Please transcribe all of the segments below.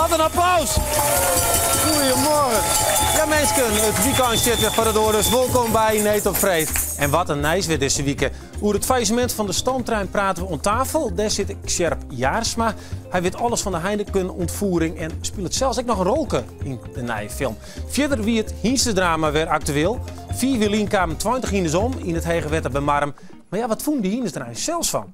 Wat in applaus! Goedemorgen. Ja minsken, it wykein stiet wer foar de doar, dus wolkom by Need op Freed. En wat in nijs wer dizze wike. Oer it faillissemint fan de stoomtrein prate we oan tafel. Dêr sit Sjerp Jaarsma. Hy wit alles fan de Heineken-ûntfiering en spilet sels ek noch in rolke yn de nije film. Fierder wie it hynstedrama wer aktueel. Fiif jier lyn kamen 20 hynders om yn it hege wetter by Marrum. Mar ja, wat fûnen dy hynders der eins sels fan?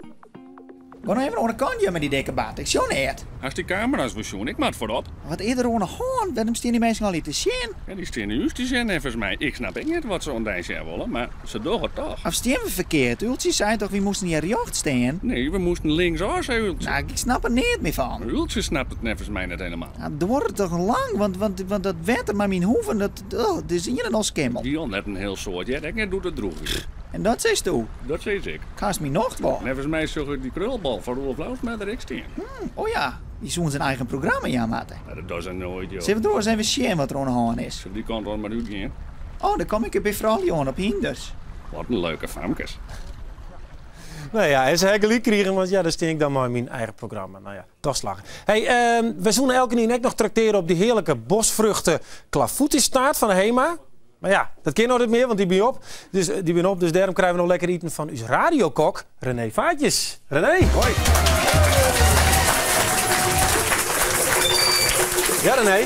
Gean no even oan de kant hjir mei dy dikke bart, ik sjoch neat. Hast dy kamera's wol sjoen? Ik moat foarop. Wat is der oan de hân? Wêrom stean dy minsken allegear te sjen? Ja, dy steane ús te sjen neffens my. Ik snap ek net wat se oan dy sjen wolle, mar se dogge it toch. Of stean we ferkeard? Ueltsje sei toch wy moasten hjir rjochts stean? Nee, we moasten linksôf, sei Ueltsje. Nou, ik snap der neat mear fan. Ueltsje snapt it neffens my net helemaal. Ja, it duorret toch lang, want, want, want dat wetter mei myn hoeven, dat, oh, it is ien en al skimmel. It wie al net in hiel soad hear, ek net doe't it drûch wie. En dat seisto? Dat sis ik. Hast myn nocht wol. Neffens my sjoch ik dy krulbol fan Roelof Lousma der ek stean. Hm, o ja, dy soene syn eigen programma jaan moatte. Ja, dat dogge se noait, joh. Sille we dochs even sjen wat der oan 'e hân is? Sil dy kant dan mar útgean. Oh, dêr kom ik by froulju oan op hynders. Wat in leuke famkes. No ja, en se ha gelyk krigen, want ja, dêr stean ik dan mei myn eigen programma. No ja, toch slagge. Hey, wy soene elkenien ek noch traktearje op dy hearlike bosfruchte clafoutis-taart fan de Hema. Mar ja, dat kin no net mear, want dy bin op. Dus dy bin op, dus dêrom krije we no lekker iten fan ús radiokok René Vaartjes. René! Hoi! Ja, René.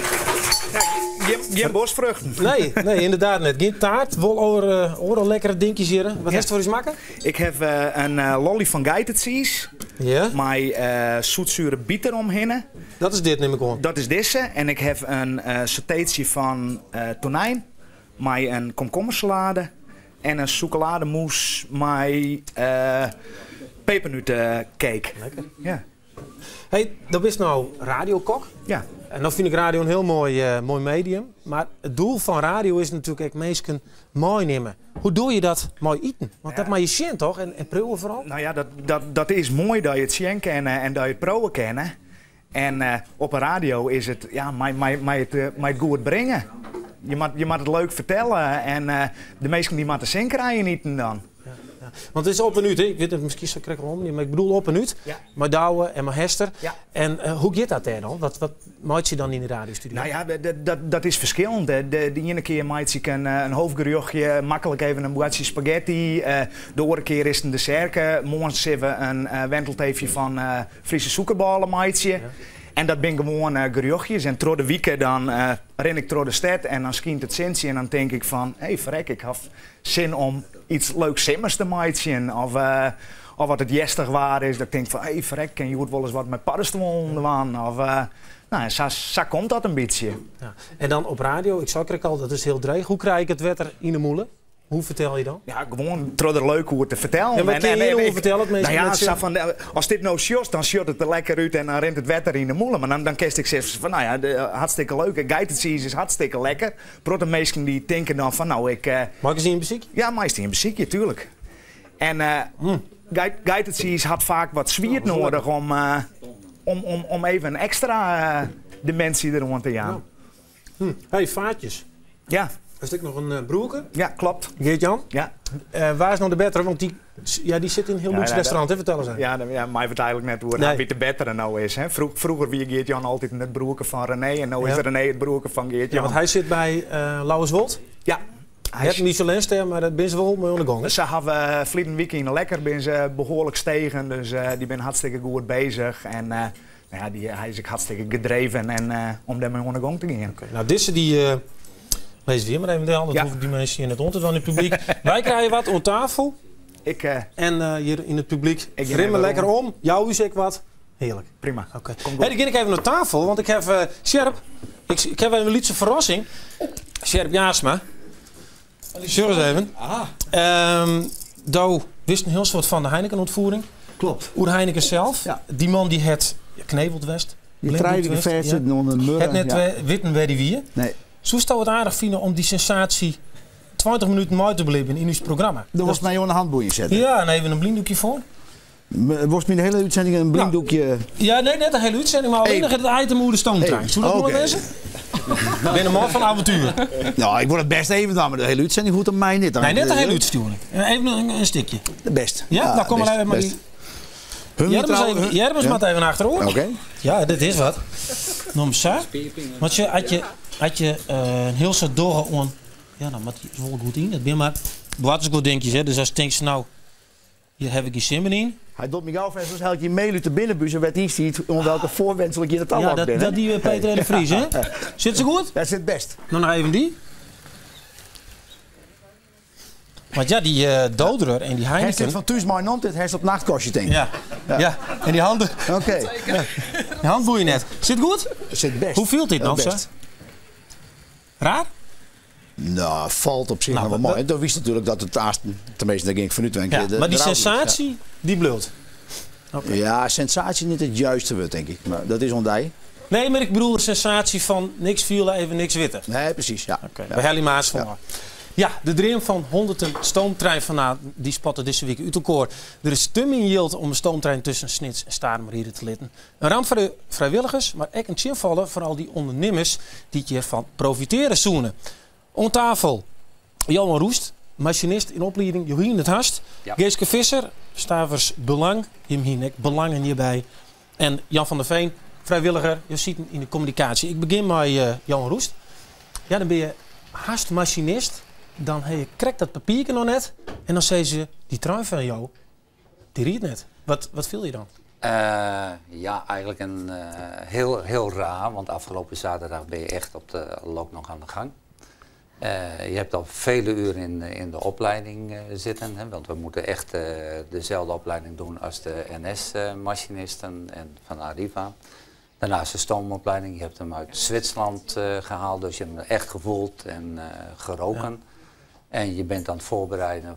Ja, gjin, gjin bosfruchten. Nee, nee, ynderdaad net. Gjin taart, wol oare, oare lekkere dinkjes hjir. Wat hast foar ús makke? Ik haw in lolly fan geitetsiis. Ja. Mei soetsure byt deromhinne. Dat is dit, nim ik oan. Dat is dizze. En ik haw in sateetsje fan tonijn mei in komkommersalade en in sûkelademousse mei pepernutencake. Lekker. Ja. Hey, do bist no radiokok. Ja. En no fyn ik radio in hiel moai, moai medium. Mar it doel fan radio is natuerlik ek minsken meinimme. Hoe doe je dat mei iten? Want dat moatte je sjen toch? En priuwe foaral? No ja, dat is moai dat je it sjen kinne en dat je it priuwe kinne. En op 'e radio is it ja, mei it goed bringe. Je moatte it leuk fertelle en de minsken dy moatte sin krije yn iten dan. Ja, ja. Want it is op en út, hè? Ik wit net, miskien sil ik krekt wol om, mar ik bedoel op en út. Ja. Mei Douwe en mei Hester. Ja. En hoe giet dat dêr dan? Wat meitsje je dan yn de radiostudio? Nou ja, dat is ferskillend. De iene kear meitsje ik in hoofdgerjochtje, maklik even in boartsje spaghetti. De oare kear is it in dessertke. Moarn sille we in wentelteefje fan Fryske sûkerbôle meitsje. En dat binne gewoan gerjochtjes. En troch de wike dan rin ik troch de stêd en dan skynt it sintsje en dan tink ik fan, hé ferrek, ik haw sin om iets leuks simmers te meitsjen. Of, of as it hjerstich waar is, dat ik tink fan, hé ferrek, kin hjoed wolris wat mei paddestuollen dwaan. Of, no, en sa, sa komt dat in bytsje. Ja. En dan op radio, ik sei krekt al, dat is hiel dreech. Hoe krij ik it wetter yn 'e mûle? Hoe fertel je dan? Ja, gewoan troch der leuk oer te fertellen. Ja, mar kinne je hjir oer fertelle? It minsken Nou ja, net sa sjen? fan, ast dit no sjochst, dan sjocht it der lekker út en dan rint it wetter yn 'e mûle. Mar dan, dan kinst ek sizze fan, no ja, de, hartstikke leuk. Geitetsiis is hartstikke lekker. Protte minsken dy tinke dan fan, no, ik... Mei ik ris ien besykje? Ja, meist ien besykje, tuerlik. En geitetsiis hat faak wat swiet noadich om, om, om, om even in ekstra dimensje deroan te jaan. Hey, Vaartjes. Ja. Is dit noch in broerke? Ja, klopt. Geert-Jan? Ja. Wa is no de bettere? Want dy, ja, dy sit yn in hiel lúks restaurant, hè? Fertel ris even. Ja, ja, my wurdt eigentlik net oer Nee. wa't de bettere no is. Hè. Froeger wie Geert-Jan altyd it broerke fan René en no is Ja. René it broerke fan Geert-Jan. Ja, want hy sit by Lauwerswold. Ja. Net in Michelinster, mar dat binne se wol mei oan de gong. Hè? Se hawwe ferleden wike yn de Lekker binne se behoarlik stegen, dus dy binne hartstikke goed bezich. En no ja, dy, hy is ek hartstikke gedreven en om dêrmei oan de gong te gean. Oké, no dizze dy lizze we hjir mar even del, dat Ja. hoege dy minsken hjir net oan te dwaan yn it publyk. Wy krije wat oan tafel. Ik, En hjir yn it publyk, Ik gean rin even mar lekker om. om. Jou ús ek wat. Hearlik. Prima. Oké. Komt goed. Hey, dan gean ik even nei tafel, want ik haw Sjerp, ik, ik haw even in lytse ferrassing. Sjerp Jaarsma. Sjoch ris even. Do witst in hiel soad fan de Heineken-ûntfiering. Klopt. Oer Heineken sels. Ja. Dy man dy hat kneveld west. Dy blinddoekt trije west, wike ja. fêstsitten oan de muorre. Het net ja. witten wêr dy wie. Nee. Soesto it aardich fine om dy sensaasje 20 minuten mei te belibjen yn ús programma? Do wolst my oan de handboeien sette. Ja, en even in blyndoekje foar. Wolst my de hiele útsending in blyndoekje... Ja, nee, net de hiele útsending, mar allinnich it item oer de stoomtrein. Soe dat moai Oké. wêze? Ik bin in man fan avontuer. Nou, ik wol it bêst even dwaan, mar de hiele útsending hoecht om my net. Nee, net de hiele útstjoering. Even in stikje. Bêst. Ja, dan kom mar bêst, even mei bêst. dy Hun Jermes trouw- even, hun- Jermes ja. moat even achteroan. Oké. Ja, dit is wat. Noem sa. Want je, as je, as je in hiel soad dogge oan, ja, dan moat dy wol goed yn. It binne mar boartersguoddinkjes, hè, dus ast tinkst, no, hjir haw ik gjin sin mear yn. Hy docht my gau fêst, hellet je mail út de binnenbus en wêr't yn stiet oan welke foarwendsel ik hjir naartoe Ja, dat, dat die Peter R. de Vries, hè? Sit se goed? Dat sit best. No noch even dy. Want ja, die Doderer en die Hij Heineken... zit van thuis maar noemt het, hij is op nachtkostje denk ik. Ja. Ja. En die handen... Oké. Die hand boeien net. Zit goed? Zit best. Hoe viel dit Heel dan, zo? best. Raar? Nou, valt op zich Nou, nog wel dat- mooi. Dan wist natuurlijk dat het taast, tenminste daar ging ik vanuit. Ja, maar die sensatie, die blult. Ja, sensatie niet het juiste woord, denk ik. Maar dat is ondij. Nee, maar ik bedoel de sensatie van niks viel, even niks witte. Nee, precies, ja. Oké, Ja. bij Helly Maas van. Ja, de dream van honderden stoomtrein van die spatte deze week uit elkaar. Er is te min yield om een stoomtrein tussen Snits en Starum te litten. Een ramp voor de vrijwilligers, maar ook een chinvallen voor al die ondernemers die hiervan profiteren zoenen. Om tafel Johan Roest, machinist in opleiding Johien het Hast. Ja. Geeske Visser, Stavers Belang, Jim Hinek, Belangen hierbij. En Jan van der Veen, vrijwilliger, je ziet hem in de communicatie. Ik begin met Johan Roest. Ja, dan ben je haast machinist. Dan heb je krek dat papiertje nog net. En dan zei ze, die trui van jou, die riet net. Wat viel je dan? Ja, eigenlijk een, heel, heel raar, want afgelopen zaterdag ben je echt op de lok nog aan de gang. Je hebt al vele uren in de opleiding zitten, hè, want we moeten echt dezelfde opleiding doen als de NS-machinisten en van Arriva. Daarnaast de stoomopleiding, je hebt hem uit Zwitserland gehaald, dus je hebt hem echt gevoeld en geroken. Ja. En je bent aan het voorbereiden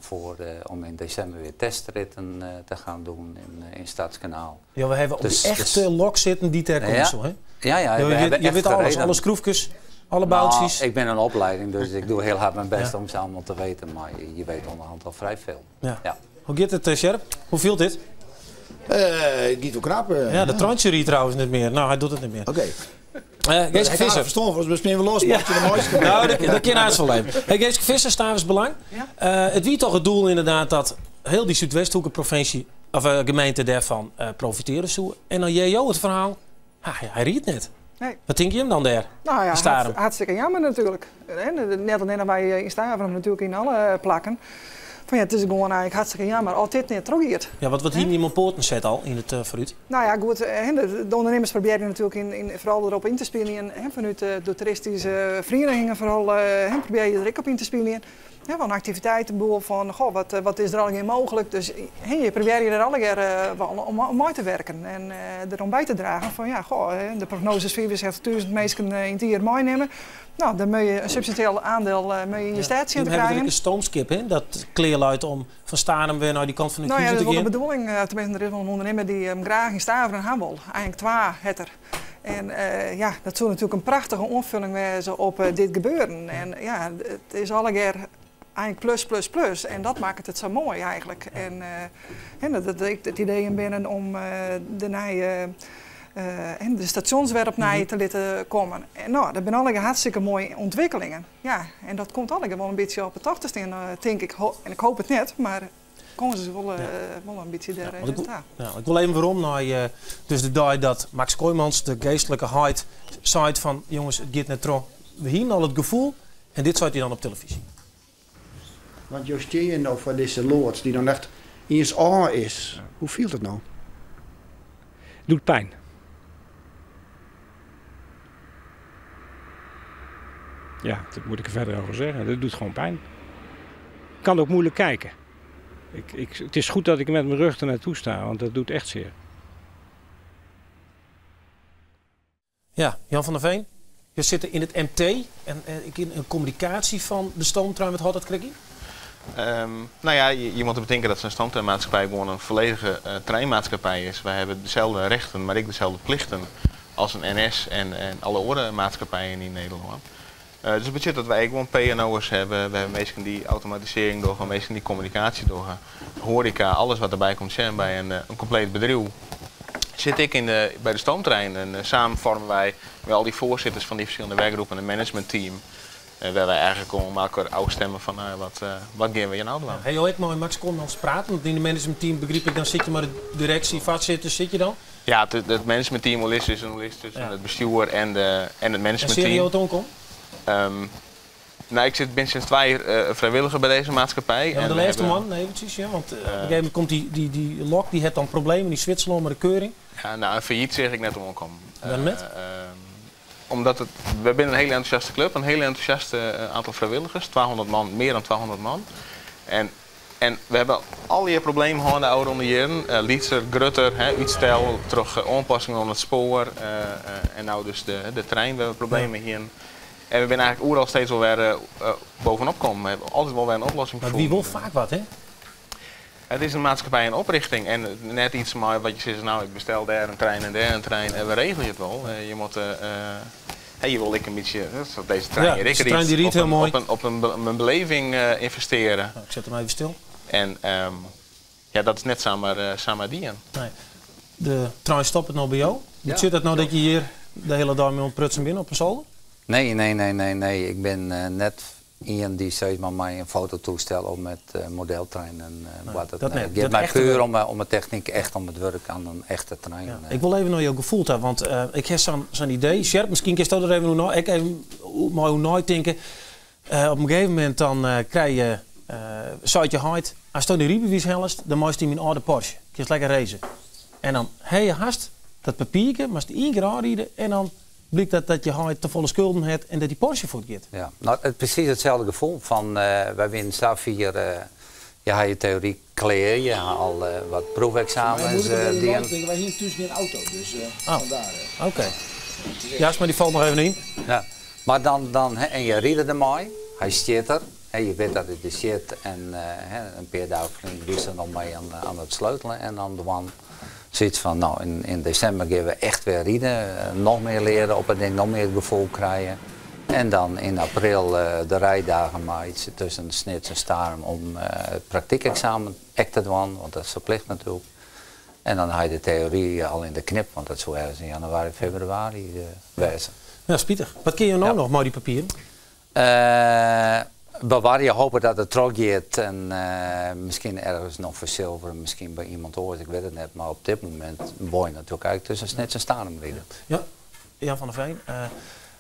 om in december weer testritten te gaan doen in Stadskanaal. Ja, we hebben op Dus- die echte lok zitten die ter Ja. komt, zo, hè? Ja, ja, Ja, we hebben je echt weet alles, gereden. alle schroefjes, alle Nou, boutjes. ik ben een opleiding, dus ik doe heel hard mijn best Ja. om ze allemaal te weten. Maar je weet onderhand al vrij veel. Ja. Ja. Hoe gaat het, Sjerp? Hoe viel dit? Guido Knap. Ja, de trantje riet trouwens niet meer. Nou, hij doet het niet meer. Oké. Geeske Hij Visser. verstond, was misschien wel los, Ja. maar de mooiste. Nou, dat kan haast wel even. Hey, Geeske Visser, Stavers Belang. Ja. Het wie toch het doel inderdaad dat heel die Zuidwesthoeken provincie, of gemeente daarvan profiteren zou. En dan JO het verhaal, ha, hij riet net. Nee. Wat denk je hem dan daar? Nou ja, In Starum. hartstikke jammer natuurlijk. Hè, net alleen wij in Starum, natuurlijk in alle plakken. Van ja, het is gewoon eigenlijk hartstikke jammer als dit net teruggeeft. Ja, wat hier niemand poorten zet al in het vooruit. Nou ja, goed, hè, de ondernemers proberen natuurlijk vooral erop in te spelen. En, hè, vanuit de toeristische verenigingen vooral, hè, probeer je er ook op in te spelen. Hè, van activiteitenboel van, goh, wat is er al geen mogelijk. Dus hè, je probeert je er alle keer wel om mee te werken en erom bij te dragen van, ja, goh, hè, de prognose is 75.000 mensen in het jaar meenemen. Nou, dan moet je een substantieel aandeel moet je in je staat zien Die te hebben er krijgen. een stoomskip in, dat kleerluidt om van Starum weer naar die kant van de Nou ja, kiezer dat te is wel de gaan. bedoeling. Tenminste, er is wel een ondernemer die hem graag in Staveren hebben wil. Eigenlijk twee het er. En ja, dat zou natuurlijk een prachtige aanvulling wezen op dit gebeuren. En ja, het is alle keer eigenlijk plus, plus, plus. En dat maakt het zo mooi eigenlijk. En dat ik het idee in binnen om de nieuwe en de stations weer op nij te laten komen. En nou, dat zijn alle hartstikke mooie ontwikkelingen. Ja, en dat komt alle wel een beetje op het tocht te staan, denk ik. En ik hoop het net, maar komen ze wel een beetje daar, Ja, want ik wil, staan. ja, ik wil even waarom naar dus de dag dat Max Kooijmans, de geestelijke heid, zei van jongens, het gaat net tro. We hier al het gevoel en dit zei hij dan op televisie. Want Joost je nou voor deze lords die dan echt eens A is. Hoe viel dat nou? Doet pijn. Ja, dat moet ik er verder over zeggen. Dat doet gewoon pijn. Ik kan ook moeilijk kijken. Het is goed dat ik met mijn rug er naartoe sta, want dat doet echt zeer. Ja, Jan van der Veen, je zit in het MT en ik in een communicatie van de stoomtrein. Wat had dat, Krikkie? Je moet bedenken dat zo'n stoomtreinmaatschappij gewoon een volledige treinmaatschappij is. Wij hebben dezelfde rechten, maar ook dezelfde plichten als een NS en alle andere maatschappijen in Nederland. Dus dat betekent dat wij gewoon P N O'ers hebben. We hebben mensen die automatisering doorgaan, mensen die communicatie doorgaan, horeca, alles wat erbij komt zijn bij een compleet bedrijf. Zit ik bij de stoomtrein en samen vormen wij met al die voorzitters van die verschillende werkgroepen een managementteam. Waar wij eigenlijk om elkaar afstemmen van wat gaan we hier nou doen. Ja, hey, ik mooi Max Kooijmans praten, want in de managementteam begreep ik, dan zit je maar de directie vastzitten, zit je dan. Ja, it managementteam oerlis is in oerlis tusken it bestjoer en, de, en it managementteam. En seagen jo it oankommen? Nou, ik sit, bin sinds 2 jaar vrijwilliger bij deze maatschappij. Ja, de lêste man, eventjes, ja, want op een gegeven moment komt dy lok, dy hat dan problemen yn Switserlân mei de keuring. Ja, nou, in failliet seach ik net oankommen. Wêrom net? Omdat we binne in hiele entûsjaste klup, in hiele entûsjaste aantal frijwilligers, 200 man, mear dan 200 man. En we hawwe allegear problemen hân de ôfrûne jierren, lytser, grutter, hè, útstel troch oanpassingen oan it spoar en no dus de trein wêr't we problemen mei hienen. En we binne eigentlik oeral steeds wol wer bovenop kommen. We hawwe altyd wol wer in oplossing Mar it wie wol faak wat, hè? It is in maatskippij in oprichting en net iets mei wat je sizze, nou ik bestel dêr in trein en dêr in trein en we regelje it wol. Je moatte, hè, je wolle ek in bytsje, sa't dizze trein hjir ek rydt, op in beleving ynvestearje. Ik set him even stil. En ja, dat is net samar dien. Nee. De trein stoppet no by jo. Betsjut dat no dat je hjir de hiele dei mei oan it prutsen binne op 'e solder? Nee, nee, nee, nee, nee. Ik bin net ien dy't sis mar mei in fototoestel of met modeltreinen boartet. Dat net. It giet my puer om 'e technyk, echt om it wurk oan in echte trein. Ja. Ik wol even nei jo gefoel ta, want ik ha sa'n idee. Sjerp, miskien kinsto der even oer nei, ek even mei oer neitinke. Op in gegeven momint dan krije je, seit je heit, asto dyn rydbewiis hellest, dan meist yn myn âlde Porsche. Kinst lekker race. En dan ha je hast dat papierke, moatst ien kear ôfride en dan blykt dat dat je heit tefolle skulden hat en dat dy Porsche fuortgiet. Ja, no, it presys itselde gefoel fan wy wienen sa fier, je ha je teory klear, je ha al wat proefeksamens dien. Wy hienen thús gjin auto, dus vandaar. Oké. Jasper, dy falt noch even yn. Ja, mar dan, dan, en je ride dermei, hy stiet der, je witte dat hy der stiet en in pear dagen ferlyn wiest der noch mei oan it sleutelen en dan dwaan. Sayts fan, no, yn desimber gean we echt wer riden, noch mear leare op it ding, noch mear it gefoel krije. En dan yn april de rijdagen meitsje tusken Snits en Starum om it praktykeksamen ek te dwaan, want dat is ferplicht natuerlik. En dan ha je de teory al yn de knip, want dat soe ergens yn januari, febrewaris wêze. Ja, spitich. Wat kinne jo no noch mei dy papieren? Bewarje, hope dat it trochgiet en miskien ergens noch fersilvere, miskien by iemand oars, ik wit it net. Mar op dit momint wol je natuerlik eigentlik tusken Snits en Starum ride. Ja, Jan van der Veen,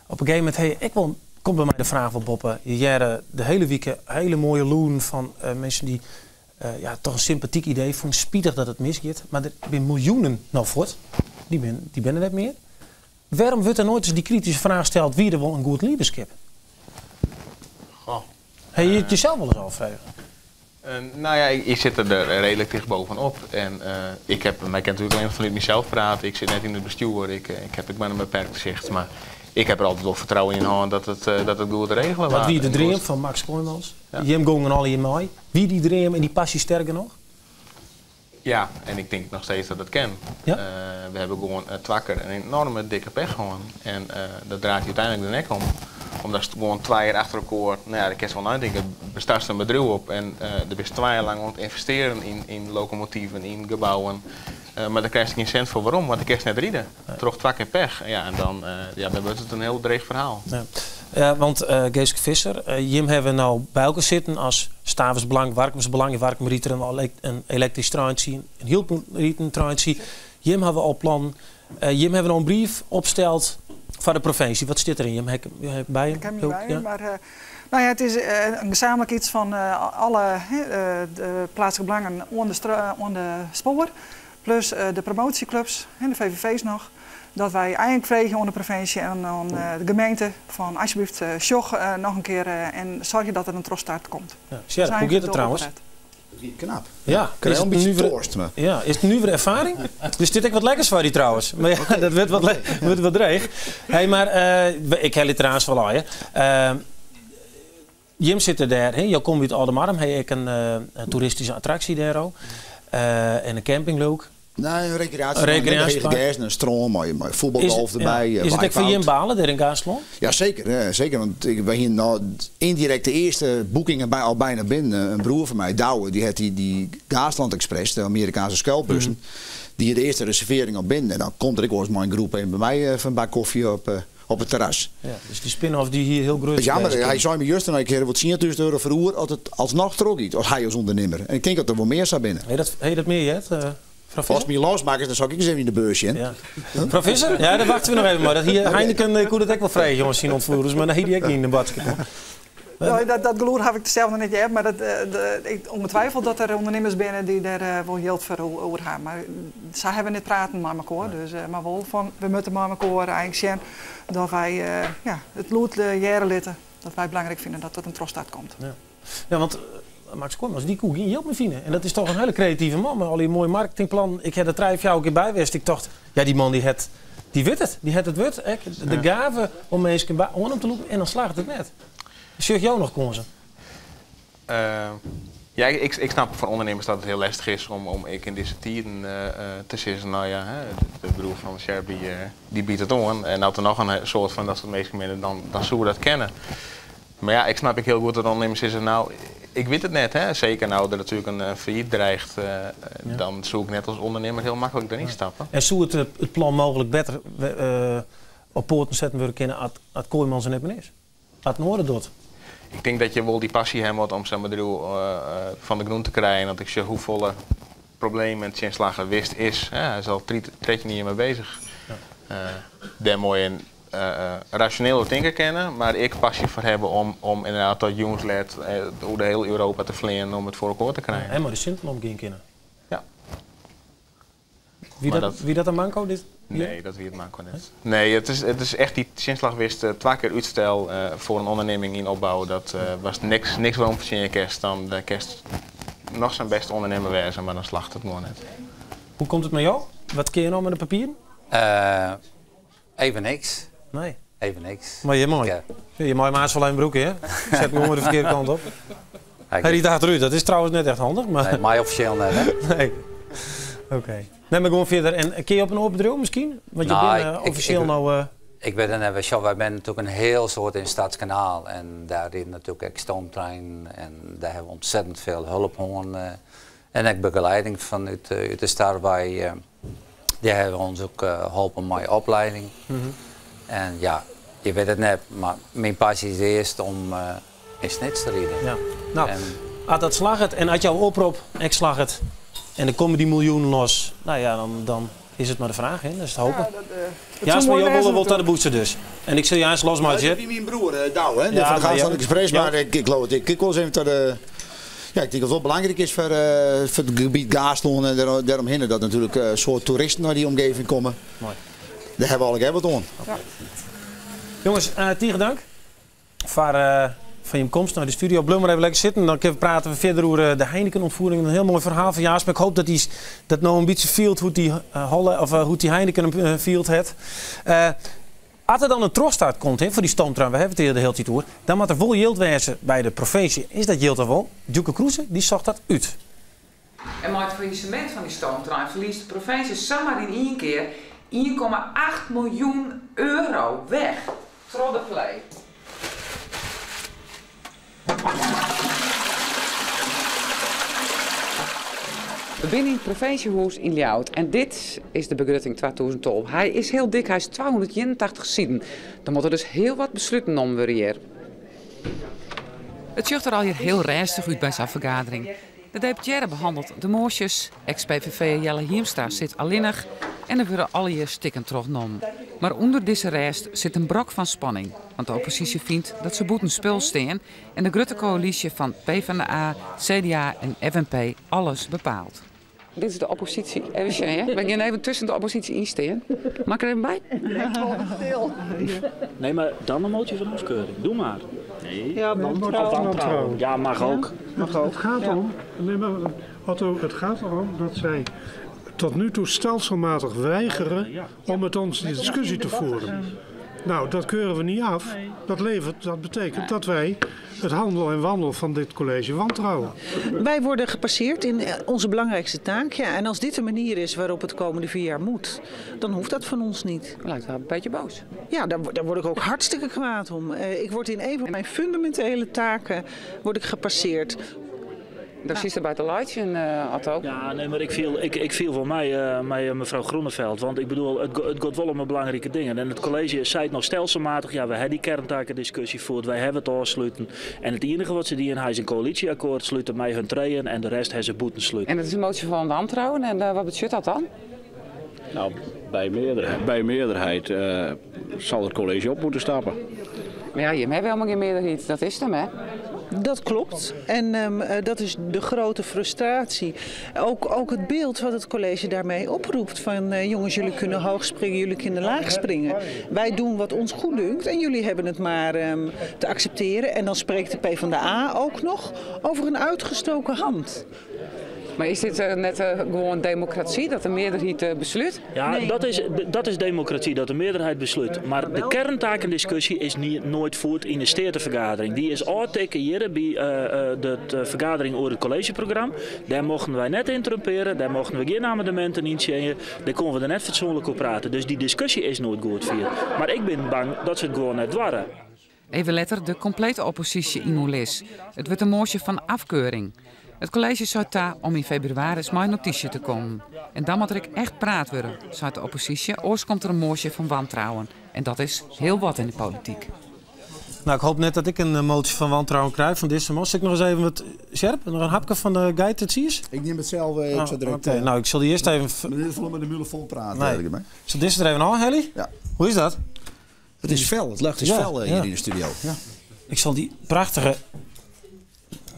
op in gegeven momint ha je ek wol, komt by my de fraach wol boppe, je hearre de hiele wike hiele moaie lûden fan minsken dy't ja, toch in sympatyk idee fûnen, spitich dat it misgiet, mar der binne miljoenen no fuort, dy binne der net mear. Wêrom wurdt der noait ris dy krityske fraach steld, wie der wol in goed liederskip? Goh. Ha je it jesels wolris ôffrege? Nou ja, ik sit der reedlik ticht bovenop. En ik heb, mar ik kin natuerlik allinnich fanút mysels prate. Ik sit net yn it bestjoer, ik ha ek mar in beperkt sicht. Mar ik ha der altyd wol fertrouwen yn hân dat it goed regele Wat waard. wie de dream fan Max Kooijmans? Jim gongen allegear mei. Wie dy dream en dy passy sterk genôch? Ja, en ik tink noch steeds dat it kin. We hawwe gewoan twa kear in enoarme dikke pech hân. En dat draait úteinlik de nek om. Omdatst gewoan twa jier achter elkoar, no ja, dêr kinst wol neitinke, startst in bedriuw op en dêr bist 2 jier lang oan it ynvestearjen yn lokomotiven, yn gebouwen. Mar dêr krijst gjin sint foar werom, want do kinst net ride. Troch twa kear pech. Ja, en dan, ja, dan wurdt it in hiel dreech ferhaal. Ja. Ja, want Geeske Visser, jim hawwe no by elkoar sitten as Stavers Belang, Warkums Belang. Yn Warkum rydt der in elektrysk treintsje, yn Hylpen rydt in treintsje. Jim hawwe al plannen. Jim hawwe no in brief opsteld foar de provinsje. Wat stiet deryn? Jim hawwe by Ik ha him by my, mar nou ja, it is in gesamentlik iets fan alle de pleatslike belangen oan de spoar, plus de promoasjeklups, de VVV's noch, dat wy eigentlik freegje oan de provinsje en oan de gemeente fan alsjeblieft sjoch noch in kear en soargje dat der in trochstart komt. Ja, Sjerp, hoe giet it trouwens? It wie knap. Ja, is it in nuvere, ja, is it in nuvere erfaring? Der stiet ek wat lekkers foar dy trouwens. Mar ja, dat wurdt wat, wurdt wat dreech. Hey, mar ik helje trouwens wol ôf, hè. Jim sitte dêr, hè, jo komme út Aldemardum, ha ek in toeristyske attraksje dêr al. En in camping leau 'k. Nee, in rekreaasjepark. Hege gerzen, in strân mei fuotbalgolf derby. Is it ek foar jim balen dêr yn Gaasterlân? Ja, seker. Ja, seker, want wy hienen no yndirekt de earste boekingen by, al byna binnen. In broer fan my, Douwe, dy hat dy Gaasterland Express, de Amerikaanske skuilbussen, dy hie de earste reservearring al binnen. En dan komt der ek wolris mei in groep even by my foar in bak kofje op it terras. Ja, dus dy spin-off dy hie hiel grut. Jammer, hy sei my juster, ik ha wol 10.000 euro foar oer as it alsnoch trochgiet, as hy as ûndernimmer. En ik tink dat der wol mear sa binne. Ha je dat mear heard? As my losmakkers, dan sil ik eens even yn de beurs sjen. Ja. Mevrouw Visser? Ja, daar wachten we nog even maar. Dat hier, Heineken ik koe dat ek wol freegje jongens syn ûntfierders, mar nee, dy ek yn de boadskip. Ja, dat gelûd haw ik sels noch net heard, mar dat, ik ûngetwifeld dat der ûndernimmers binne dy't dêr wol jild foar oer ha. Mar sa hawwe we net praten mei mekoar, dus, mar wol fan we moatte mei mekoar eigentlik sjen dat wy ja, it lûd hearre litte dat wy belangryk fine dat der in trochstart komt. Ja, ja want Max Kooijmans, dy koe gjin jild mear fine. En dat is toch in hiele kreative man mei al dy moaie marketingplannen. Ik ha der trije, fjouwer kear by west. Ik tocht, ja, dy man dy hat, dy wit it. Dy hat it wurd, ek de gave om minsken by oan him te lûken en dan slagget it net. Sjoch jo noch kânsen? Ja, ik snap foar ûndernimmers dat it hiel lestich is om ek yn dizze tiden te sizzen, no ja, de broer fan Sjerp dy biedt it oan. En as der noch in soad fan dat soart minsken binne, dan soe dat kinne. Mar ja, ik snap ek hiel goed dat ûndernimmers sizze, no, ik wit it net. Hè. Seker no der natuerlik in fallyt dreigt, dan soe ik net as ûndernimmer hiel maklik deryn stappe. En soe it plan mooglik better op poaten setten wurde kinne at Kooijmans der net mear is? At in oare docht? Ik tink dat je wol dy passy ha moatte om sa'n bedriuw fan de grûn te krijen. Want ik sjoch hoefolle problemen en tsjinslaggen wist is. Hè. Hy is al 13 jier mei beuzich. Dêr moai in rasjoneel oer tinke kinne, mar ek passy foar hawwe om ynderdaad tot jûns let oer de hiele Europa te fleanen om it foar elkoar te krijen. En mei de sinten omgean kinne. Ja. Wie dat in manko dit jier? Nee, dat wie it manko net. Nee, it is echt dy tsjinslach wist, twa kear útstel foar in ûndernimming yn opbou, dat watst niks werom fertsjinje kinst, dan kinst noch sa'n bêste ûndernimmer wêze, mar dan slagget it gewoan net. Hoe komt it mei jo? Wat kinne jo no mei de papieren? Even niks. Nee. Even niks. Mar je mei. Je mei him aanst wol even brûke, hè? Set him gewoan de ferkearde kant op. Hy rydt achterút. Dat is trouwens net echt handich. Mar... Nee, mei offisjeel net, hè? Nee. Oké. Nee, mar gewoan fierder. En kinne je op in oar bedriuw miskien? Want je Nou, binne offisjeel no... Ik wit it net. Sjoch, wy binne natuerlik in hiel soad yn Stadskanaal. En dêr ride natuerlik ek stoomtreinen. En dêr hawwe we ontzettend veel hulp hân. En ek begeleiding fanút út de Star wei. Dy hawwe ons ek holpen mei opleiding. En ja, je wit it net, mar myn passy is earst om yn Snits te riden. Ja. No, as dat slagget en as jouw oprop ek slagget en der komme dy miljoenen los, no ja, dan is it mar de fraach, hè? Dat is it hopen. Ja, dat, Ja, soe maar moai jo wêze wolle wol ta de natuerlik. booster dus. En ik sil je aanst losmeitsje. Ja, dat wie myn broer, Douwe, hè, Ja, fan de maar Gasland ja. Express. Ja. Mar ik geloof dat ik wol ris even ta de. Ja, ik tink dat it wol belangryk is foar it gebiet Gaasterlân en dêromhinne dat natuerlik in soad toeristen nei dy omgeving komme. Moai. Dêr hawwe we allegear wat oan. Ja. Jonges, tige dank foar jim komst nei de studio. Bliuw mar even lekker sitten, dan kinne we prate we fierder oer de Heineken-ûntfiering. In hiel moai ferhaal fan Jaasma. Ik hoop dat dy dat no in bytsje fielt hoe't dy holle, of hoe't dy Heineken him field hat. As der dan in trochstart komt hè, foar dy stoomtrein, we hawwe it hjir de hiele tiid oer, dan moat der wol jild wêze by de provinsje. Is dat jild der wol? Djoeke Kroese dy socht dat út. En mei it fallisemint fan dy stoomtrein ferliest de provinsje samar yn ien kear 1,8 miljoen euro weg troch de plee. We binne yn it provinsjehûs yn Ljouwert en dit is de begrutting 2012. Hy is hiel dik, hy is 281 siden. Der moatte dus hiel wat besluten nommen wurde hjir. It sjocht der allegear hiel rêstich út by sa'n fergadering. De deputearre behannelt de moasjes, eks-PVV'er Jelle Hiemstra sit allinnich en der wurde allegear stikken trochnommen. Mar ûnder dizze rêst sit in brok fan spanning, want de opposysje fynt dat se bûten spul stean en de grutte koälysje fan PvdA, CDA en FNP alles bepaalt. Dit is de opposysje. Even sjen, hè. We gean even tusken de opposysje yn stean. Mag ik er even by? Nee, maar dan een motie van afkeuring. Doe maar. Nee. Ja, wantrouwen. Wantrouwen. Ja, mag ook. Mag ook. Het gaat om, nee, maar Otto, het gaat erom dat zij tot nu toe stelselmatig weigeren om met ons die discussie te voeren. Nou, dat keuren we niet af. Dat, levert, dat betekent dat wij het handel en wandel van dit college wantrouwen. Wij worden gepasseerd in onze belangrijkste taak. Ja, en als dit de manier is waarop het de komende 4 jaar moet, dan hoeft dat van ons niet. Lijkt wel een beetje boos. Ja, daar word ik ook hartstikke kwaad om. Ik word in een van mijn fundamentele taken word ik gepasseerd. Daar zit er bij te laitsjen, Otto. Ja, nee, maar ik viel wel mee mevrouw Groeneveld. Want ik bedoel, het gaat wel om een belangrijke dingen. En het college zei het nog stelselmatig, ja, we hebben die kerntakendiscussie voerd, wij hebben het afsluiten. En het enige wat ze die in hij is een coalitieakkoord sluiten mij hun treien en de rest hebben ze boeten sluiten. En dat is een motie van wantrouwen en wat betekent dat dan? Nou, bij meerderheid zal het college op moeten stappen. Maar ja, je hebt helemaal geen meerderheid, dat is hem, hè? Dat klopt. En dat is de grote frustratie. Ook het beeld wat het college daarmee oproept. Van jongens, jullie kunnen hoog springen, jullie kunnen laag springen. Wij doen wat ons goed dunkt en jullie hebben het maar te accepteren. En dan spreekt de PvdA ook nog over een uitgestoken hand. Maar is dit net gewoon democratie, dat de meerderheid besluit? Ja, Nee. dat is democratie, dat de meerderheid besluit. Maar de kerntakendiscussie is niet, nooit voerd in de stedenvergadering. Die is altijd hier bij de vergadering over het collegeprogramma. Daar mochten wij net interrumperen, daar mochten we geen amendementen initiëren. Daar konden we er net fatsoenlijk over praten. Dus die discussie is nooit goed vierd. Maar ik ben bang dat ze het gewoon net dwarren. Even letter, de complete oppositie in Oelis. Het wordt een motie van afkeuring. Het college zou ta om in februari mijn notitie te komen. En dan moet er echt praat worden, zei de oppositie. Oors komt er een motie van wantrouwen. En dat is heel wat in de politiek. Nou, ik hoop net dat ik een motie van wantrouwen krijg van deze man. Zal ik nog eens even wat, Sjerp, nog een hapje van de geitentsiers? Ik neem het zelf, ik Oh, zal direct, oké. Nou, ik zal die eerst even Meneer de Vlom met de mulen vol praten, Nee. eigenlijk, hè? Zal deze er even aan, Helly? Ja. Hoe is dat? Het is fel, het lucht is fel hier in de studio. Ja. Ik zal die prachtige...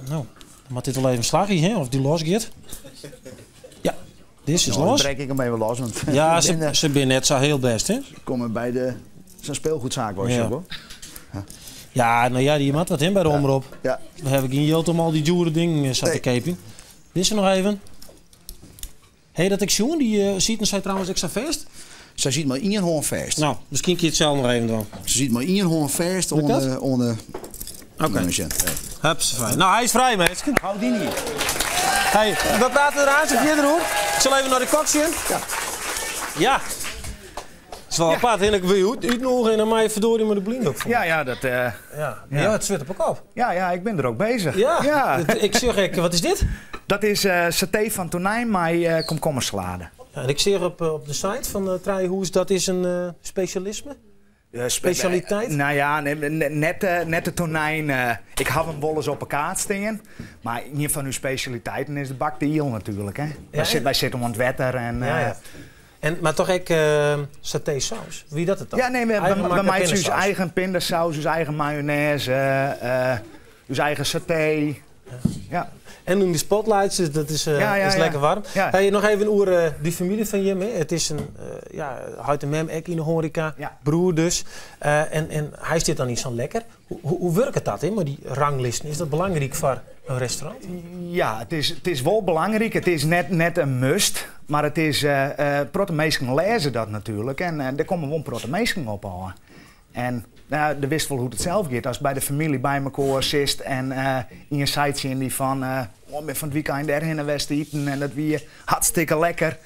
Nou, dan moet dit wel even slagje, hè? Of die losgaat. Ja, dit is Nou, dan los. trek ik hem even los. Want Ja, ik ben, ze zijn net zo heel best, hè? Ze komen bij de... Zo'n speelgoedzaak was je Ja. ook, hoor. Ja, nou ja, die had wat in bij de omroep. Ja. Dan heb ik in Jilt om al die dure dingen zat te kepen. Dit is er nog even. Hé, dat ik zoen, die ziet en zij trouwens extra feest. Zij ziet maar één hoorn feest. Nou, misschien kun je het zelf nog even doen. Ze ziet maar één hoorn feest Lukt dat? onder Oké. Okay. Hups, vrij. Nou, hij is vrij, mensen. Hou die niet. Hey, we praten eraan, zeg je hoor. Ik zal even naar de kok zien. Ja. Ja. Het is wel apart, hè? Ik wil je uitnodigen en dan mij verdorie met de blinddoek voor. Ja, ja, dat... Ja. Ja, het zit op elkaar op. Ja, ja, ik ben er ook bezig. Ja, Ja. Ik zeg, wat is dit? Dat is saté van tonijn met komkommersalade. Ja, en ik zie op de site van Trijhoes, dat is een specialisme? Specialiteit? Nou ja, nee, net de tonijn. Ik had hem wel eens op elkaar stingen. Maar een van uw specialiteiten is de bak de iel natuurlijk. Hè? Wij zitten om het wetter en, Ja, ja. En, maar toch ook satésaus. Wie dat het dan? Ja, nee, Eigen we maken maken ons pindasaus. eigen pindasaus, ons eigen mayonaise, ons eigen saté. Ja. En doen die spotlights, dus dat is lekker warm. Hey, nog even over die familie van Jim. Hè. Het is een, ja, huid en mem ek in de horeca, broer dus. En hij zit dan niet zo lekker. Hoe werkt dat, hè, maar die ranglisten? Is dat belangrijk voor een restaurant? Ja, het is wel belangrijk. Het is net een must. Maar het is, protte mensen lezen dat natuurlijk. En daar komen wel protte mensen op al. En nou, de wist wel hoe het zelf gaat. Als bij de familie bij elkaar zit en in een site in die van, oh, ik ben van het weekend erheen naar West eten en dat weer hartstikke lekker.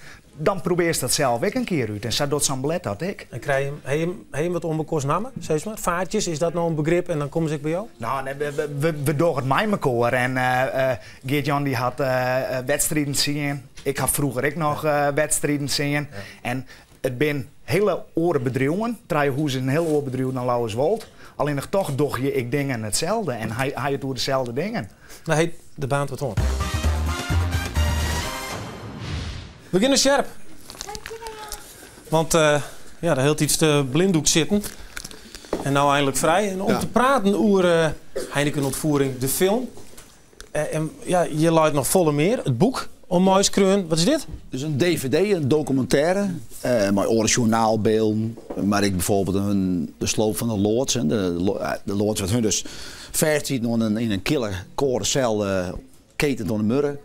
Dan probeer je dat zelf ook een keer uit. En zo doet zo'n belet dat ik. En krijg je hem wat onbekost namen? Zeg maar. Vaartjes, is dat nou een begrip en dan komen ze bij jou? Nou, nee, we doen het met elkaar. En Geert-Jan die had wedstrijden zien. Ik had vroeger ook nog wedstrijden zien. En het zijn hele orenbedrijven. Trijhoes is een heel orenbedrijf naar Lauwerswold. Alleen nog toch doch je ik dingen hetzelfde. En hij doet dezelfde dingen. Nou, hey, de baan wordt on. We beginnen scherp. Want ja, daar hield iets te blinddoek zitten. En nou eindelijk vrij. En om te praten over Heineken ontvoering, de film. En ja, je luidt nog volle meer. Het boek om Muiskreun. Wat is dit? Dus een dvd, een documentaire. Maar oren journaalbeelden. Maar ik bijvoorbeeld de sloop van de loods. Hè, de loods wat hun dus vers ziet nog in een kille korencel keten door de murren.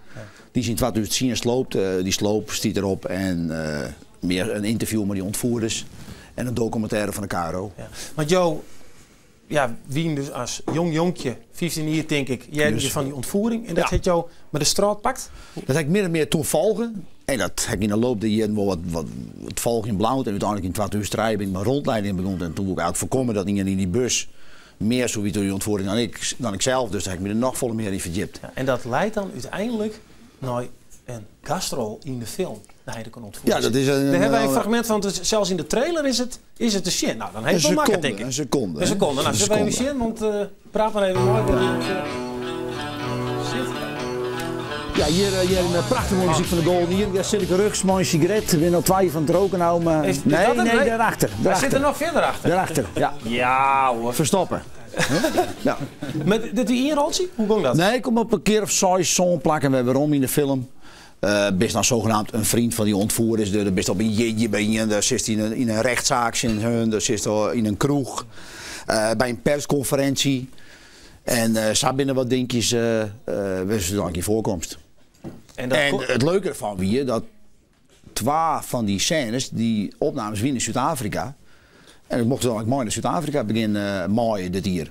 Die zien 2010 sloopt. Die sloop stiet erop. En meer een interview met die ontvoerders. En een documentaire van de KRO. Ja. Want Jo, ja, wien dus als jong jonkje, 15 jaar denk ik, jij dus van die ontvoering. En dat heeft jou met de straat pakt? Dat heb ik meer en meer toen volgen. En dat heb ik in de loop der jaren wel wat volgen in blauw. En uiteindelijk in 2003 ben ik mijn rondleiding begonnen. En toen wil ik eigenlijk voorkomen dat iemand in die bus mear soe witte oer dy ûntfiering dan ik, dan ik sels, dus dêr ha ik my der noch folle mear yn ferdjipt. En dat leit dan úteinlik nei in gastrol yn de film, de Heineken Ontvoering. Ja, dat is een, Dêr hawwe wy in fragmint fan, want sels yn de trailer is it te sjen. No, dan ha je it wol makke, tink ik. In sekonde. In sekonde. No, sille we even sjen, want praat mar even mei. Sit. Ja, hjir, hjir in prachtige moaie muzyk fan de Golden Earring. Dêr sit ik rjochts mei in sigaret. Ik bin al twa jier fan it roken no, mar Is, is nee, dat het? nee, dêrachter. Hy sit der noch fierder achter. Dêrachter, ja. Ja hoor. Ferstoppe. Ja. Mar dit wie ien roltsje? Hoe gong dat? Nee, ik kom op in kear of seis, sân plakken wer werom yn de film. Bist dan zogenaamd in freon fan dy ûntfierders. Dêr bist op in jierdei by ien, dêr sitst yn in rechtssaak tsjin hun, dêr sitst yn in kroech, by in perskonferinsje. En sa binne wat dinkjes wêr't se dan yn foarkomst. En, dat En it leuke derfan wie dat twa fan dy sênes, dy opnames wiene yn Súd-Afrika. En ik mocht dan ek mei nei Súd-Afrika begjin maaie dit jier.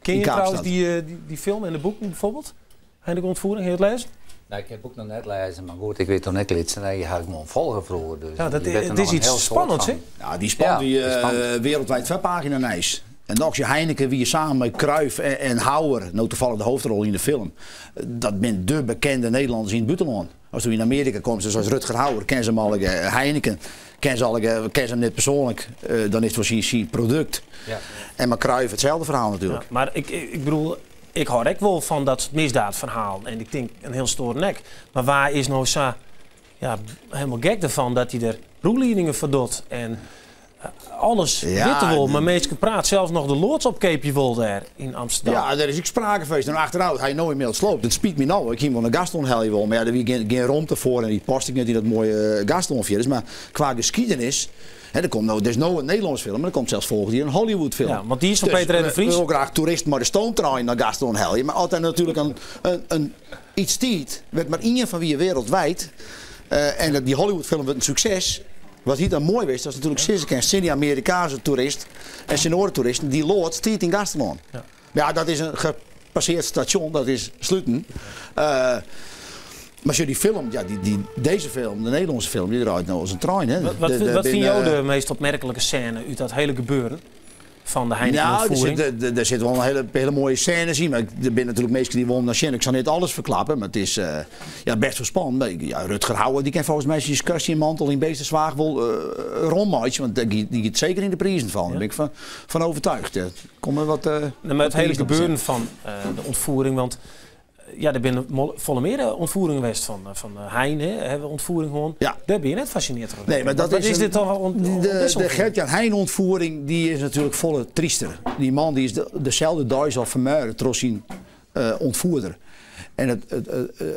Ken je Yn trouwens Kaapstad. dy film en de boeken bijvoorbeeld? Heineken Ontvoering, ha je it lêzen? Nee, ik ha it boek noch net lêzen, mar goed, ik wie toen ek lyts en dy ha ik gewoan folge froeger. Dus Ja, dat je wit er it noch is in iets hiel soad spannends, fan. hè? Ja, dy spant Ja, wie die spant. wereldwijd foarpagina nijs. En noch, Heineken wie samen met Cruijff en Hauer, no toevallig de hoofdrol yn de film. Dat binne de bekende Nederlanners yn it bûtenlân. As du yn Amearika komst, dus as Rutger Hauer, ken se him allegear. Heineken, ken se allegear, ken se him net persoanlik, dan is it wol syn produkt. Ja. En mei Cruijff itselde ferhaal natuerlik. Ja, mar ik bedoel, ik hâld ek wol fan dat soart misdaadferhalen en ik tink in hiel soad ek. Mar wa is no sa ja, hielendal gek derfan dat hy der rûnliedingen foar docht en alles Ja, witte wol, mar minsken praat sels noch de loads opkeapje wol dêr yn Amsterdam. Ja, dêr is ek sprake fan. No achterôf, hy no ynmiddels sloopt. It spyt my no. Ik hie him wol nei Gastlân helje wollen, mar ja, der wie gjin romte foar en dy past ek net yn dat moaie Gastlân fierders. Mar kwa geschiedenis, hè, der komt no, der is no in Nederlânsk film, mar der komt sels folgjend jier in Hollywood film. Ja, want dy is fan Dus Peter R. de Vries. We wolle graach toeristen mei de stoomtrein nei Gastlân helje, mar as der natuerlik in iets stiet, wêr't mar ien fan wie wereldwijd, en dat dy Hollywood film wurdt in sukses. Wat hie dan moai west, as natuerlik sizze kin tsjin dy Amerikaanse toerist en tsjin oare toeristen, dy loads stiet yn Gastlân. Ja. Ja, dat is in gepasseerd stasjon, dat is sluten. Mar sjoch dy film, ja, dy, dizze film, de Nederlânske film, dy draait no as in trein. Hè. Wat fine jo de meast opmerklike sêne út dat hiele gebeuren fan de Nou, der Heineken-ûntfiering? sit wol in hiele moaie sênes yn, mar der binne natuerlik minsken dy't wollen nei sjen. Ik sil net alles ferklappe, mar it is ja, best wol spannend. Mar ja, Rutger Hauer dy kin folgens my syn skuortsje en mantel yn Beetsterzwaag wol rûnmeitsje, want dy giet seker yn de prizen fallen. Dêr bin ik fan overtuigd. Der komme wat Nee, mar it wat hiele prizen op te gebeuren setten. fan de ûntfiering, want ja, der binne folle mear ûntfieringen west fan Hein, hè, hawwe we ûntfiering hân. Ja. Dêr binne je net fascineerd troch. Nee, mar dat Wat is is in dit toch De dizze ûntfiering? Gert-Jan Hein ûntfiering dy is natuerlik folle tryster. Dy man dy is deselde deis al fermoarde troch syn ûntfierder. En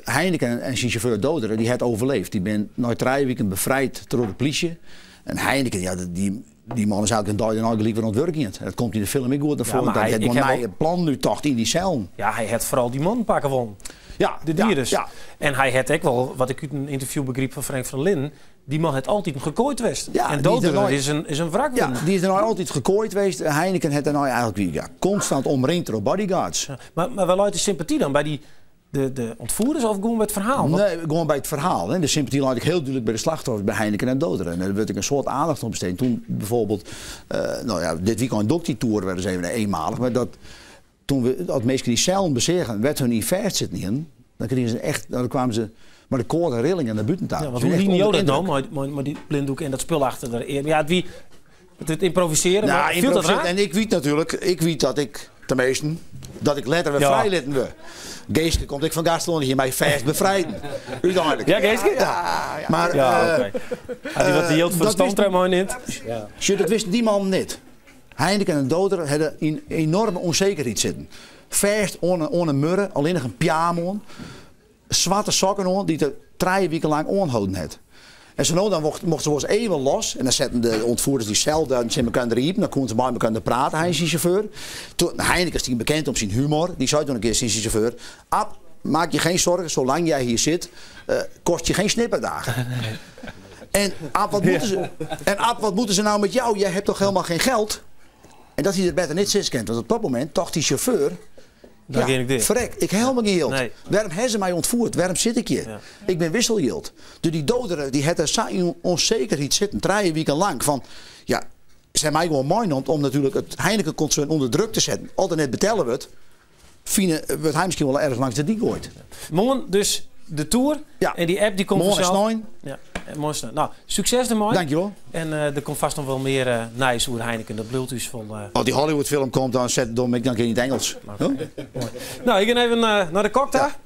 Heineken en syn sjauffeur Doderer dy hat overleefd. Dy binne nei 3 wiken befrijd troch de plysje. En Heineken, ja, dy man is eigentlik in dei dêrnei gelyk wer oan it wurk gien. Dat komt yn de film ek goed nei Ja, foaren. mar Dat hy hat ik gewoan ha wol nije plannen úttocht yn dy sellen. Ja, hy hat foaral dy mannen pakke wollen. Ja, De ja, dieders. ja. En hy hat ek wol, wat ik út in ynterview begryp fan Frank van der Linden, dy man hat altyd gekooid west. Ja, en die is Doderer dêrnei is in wrak Ja, wurden. dy is dêrnei altyd gekooid west. Heineken hat dêrnei eigentlik, ja, konstant omringd troch bodyguards. Ja, mar wêr leit de sympaty dan? By de ûntfierders of gewoan by it ferhaal? Want Nee, gewoan by it ferhaal. Hè. De sympaty leit ek hiel dúdlik by de slachtoffers, by Heineken en Doderer. En dêr wurdt ek in soad oandacht oan besteden. Toen bijvoorbeeld, no ja, dit wykein doch ik dy toer wer ris even eenmalig, mar dat toen we, as minsken dy sellen beseagen, wêr't hun yn fêstsitten hienen, dan krigen se echt, dan kwamen se mei de kâlde rillingen nei bûten ta. Ja, want Ze hoe wienen echt hienen jo ûnder dat de no, yndruk. mei dy blinddoek en dat spul achter de ear? Ja, it wie it ymprovisearjen, Nou, mar fielt dat ymprovisearjen. raar? En ik wit natuerlik, ik wit dat ik, teminsten, dat ik letter wer frijlitten wurd. Geeske komt ek fan Gastlân, hie my fêst befrijden. Úteinlik. Ja, Geeske? Ja. Mar, Ja, oké. Hat hy wat jild foar de dat wist stoomtrein meinimt? Ja. Sjoch, dat wisten dy mannen net. Heineken en Doderer hadden yn enoarme ûnsekerheid sitten. Fêst oan in muorre, allinnich in pyama oan, swarte sokken oan, dy't er 3 wiken lang oanholden hat. En sa no dan mochten se wolris even los en dan setten de ûntfierders dy sel dan tsjin mekoar iepen, dan koenen se mei mekoar prate, hy en syn sjauffeur. Toen, Heineken stie bekend om syn humor, dy sei toen in kear tsjin syn sjauffeur, Ab, maak je geen zorgen, zolang jij hier zit, kost je geen snipperdagen. En Ab, wat moeten ze, en Ab, wat moeten ze nou met jou? Jij hebt toch helemaal geen geld? En dat hie er better net sizze kind, want op dat momint tocht dy sjauffeur, Dan ja, gean ik dit. Ferrek, ik ha helemaal gjin jild. Nee. Wêrom hawwe se my ûntfierd? Wêrom sit ik hjir? Ja. Ik bin wisseljild. Dus dy Doderer, dy hat der sa yn ûnsekerheid sitten, 3 wiken lang, fan ja, Se hawwe my gewoan meinaam om natuerlik it Heineken-konsern ûnder druk te setten. As der net betelle wurdt, fine, wurdt hy miskien wol ergens langs de dyk goaid. Moarn dus de toer. En dy app dy komt Moarn en fansels. snein. Ja, en moarn en snein. Nou, sukses dermei. Dankjewol. En der komt fêst noch wol mear nijs oer Heineken. Dat bliuwt ús wol. As dy Hollywood-film komt, dan set dom ik dan yn it Ingelsk. Nou, ik gean even nei de kok ta.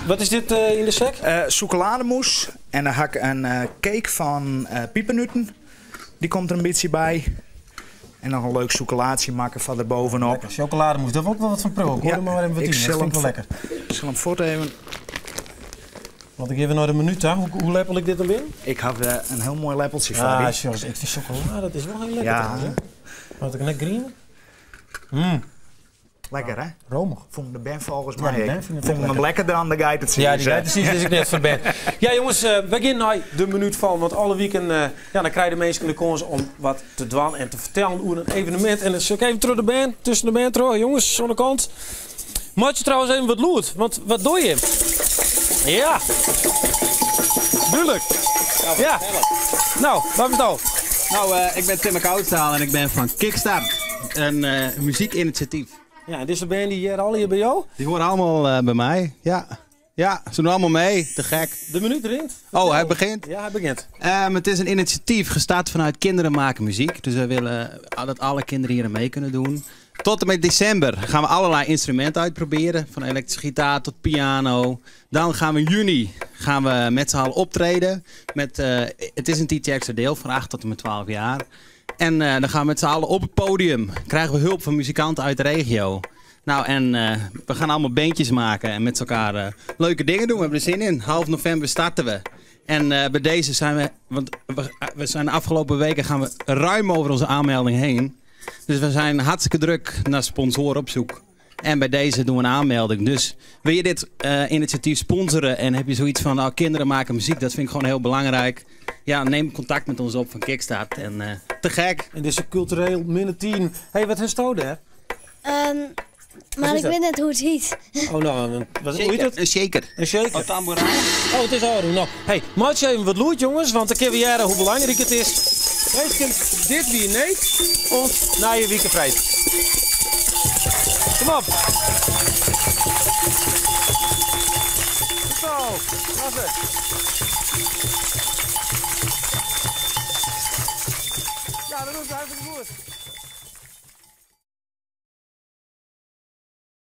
Wat is dit yn de sek? Sûkelademousse en dan ha ik in cake fan pipernuten. Dy komt der in bytsje by. En noch in leuk sûkelaadsje makke foar der bovenop. Lekker, chocolademousse, dêr wol ik wol wat fan priuwe. Goai der mar even wat yn, dat vind ik wol lekker. Ik sil him fuort even... Want ik even nei de menu ta. Hoe leppel ik dit dan binnen? Ik haw in hiel moai leppeltsje foar Ah, dy. sjoch, ik fyn chocolade, dat is wol hiel lekker Ja. trouwens, hè? Moat ik net griene? Lekker, hè? Romich. Fûnen de bern folgens Ja, my de ek. bern fine it Fûnen lekker. him lekkerder dan de geitetsiis. Ja, dy geitetsiis is ek net foar bern. Ja, jonges, wy gean nei de minuut fan. Want alle wiken ja, dan krije de minsken de kâns om wat te dwaan en te fertellen oer in evenemint. En dan sil ik even troch de bern, tusken de bern troch. Jonges, oan de kant. Meitsje trouwens even wat lûd, want wat doe je? Ja. Dúdlik. Ja. Nou, wat is het Nou, ik ben Timme Koudstaal en ik ben van Kickstart, een muziekinitiatief. Ja, en dizze bern dy hearre allegear by jo? Die horen allemaal bij mij, ja. Ja, ze doen allemaal mee, te gek. De minuut rint. Oh, hij begint? Ja, hij begint. Het is een initiatief gestart vanuit Kinderen Maken Muziek. Dus wij willen dat alle kinderen hier aan mee kunnen doen. Tot en met december gaan we allerlei instrumenten uitproberen. Van elektrische gitaar tot piano. Dan gaan we in juni met z'n allen optreden. Met, het is een Tietjerksteradeel van 8 tot en met 12 jaar. En dan gaan we met z'n allen op het podium. Krijgen we hulp van muzikanten uit de regio. Nou, en we gaan allemaal bandjes maken en met elkaar leuke dingen doen. We hebben er zin in. Half november starten we. En bij deze zijn we, want we zijn de afgelopen weken gaan we ruim over onze aanmelding heen. Dus we zijn hartstikke druk naar sponsoren op zoek. En bij deze doen we een aanmelding. Dus wil je dit initiatief sponsoren en heb je zoiets van, nou, kinderen maken muziek, dat vind ik gewoon heel belangrijk. Ja, neem contact met ons op van Kickstart en te gek. En dit is een cultureel min 10. Hé, wat is het daar? Maar is ik dat? weet net hoe het heet. Oh, nou, wat, hoe heet het? Een shaker. Een shaker. Een tamboerijn. Oh, het is al. Nou, hey, maak je even wat loert, jongens, want dan kunnen we jaren hoe belangrijk het is. Weet je, dit wie nee, of na je weekend vrij. Kom op. Zo, klasse. Ja, dat doet het hartstikke goed.